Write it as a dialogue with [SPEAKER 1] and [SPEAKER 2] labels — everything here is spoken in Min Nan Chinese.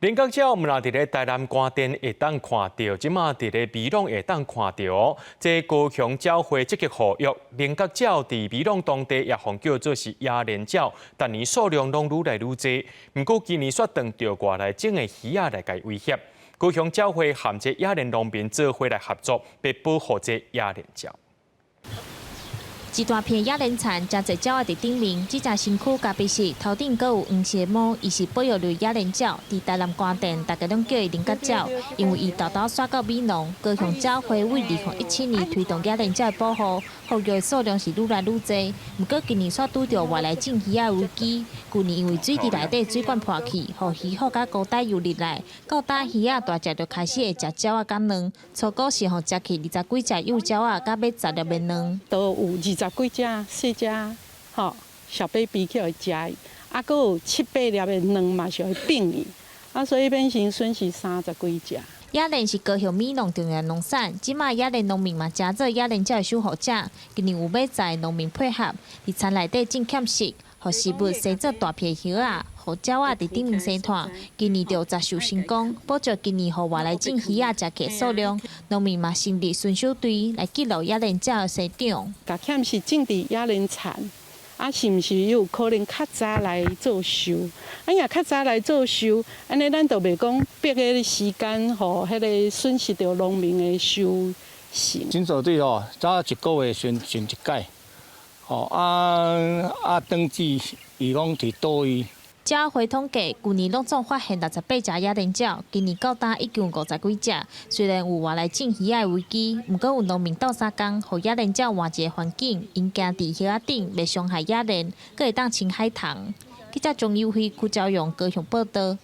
[SPEAKER 1] 菱角鳥毋但佇咧台南關店會當看著，這馬佇咧美濃會當看著哦。這高雄鳥會積極護育菱角鳥，佇美濃當地也予叫做是野蓮鳥，逐年數量攏愈來愈濟。毋過今年煞撞著外來種的魚仔來共伊威脅。高雄鳥會和這野蓮農民做伙來合作，欲保護這野蓮鳥。
[SPEAKER 2] 一大片野蓮田，誠濟鳥仔佇頂面，這隻身軀咖啡色，頭頂閣有黃色毛，伊是保育類野蓮鳥。佇台南關店，大家攏叫伊菱角鳥，因為伊沓沓徙到美濃。高雄鳥會為2017年推動野蓮鳥的保護，復育的數量是愈來愈濟。毋過今年煞拄著外來種魚仔危機，舊年因為水池內底水管破去，予魚虎佮孤呆游入來，到今魚仔大隻就開始會食鳥仔佮卵，初估是予食去二十幾隻幼鳥仔，佮欲十粒的卵。
[SPEAKER 3] 都有二十幾隻細隻吼小 baby 去予伊食，啊，閣有七八粒的卵嘛是予伊變去，啊，所以變成損失三十幾隻。
[SPEAKER 2] 野蓮是高雄美濃重要農產，這馬野蓮農民嘛誠做野蓮鳥的守護者。今年有欲十个農民配合，佇田內底種芡實，予植物生做大片葉仔，予鳥仔佇頂面生湠。今年就雜收成功，補足今年予外來種魚仔食去數量。農民嘛成立巡守隊來記錄野蓮鳥的生長。
[SPEAKER 3] 共芡實種佇野蓮田，啊，是毋是有可能較早來做收？啊，若較早來做收，按呢咱就袂講逼彼个時間，予彼个損失著農民的收成。
[SPEAKER 4] 巡守隊吼，早一個月巡巡一擺，吼啊啊，轉季伊攏佇佗位。
[SPEAKER 2] 鳥會統計，舊年攏總發現68隻野蓮鳥，今年到今已經有五十幾隻。雖然有外來種魚仔的危機，毋過有農民鬥相共，予野蓮鳥換一個環境，𪜶行佇葉仔頂，袂傷害野蓮，閣會當清海塘。記者鍾友輝、邱昭勇高雄報導。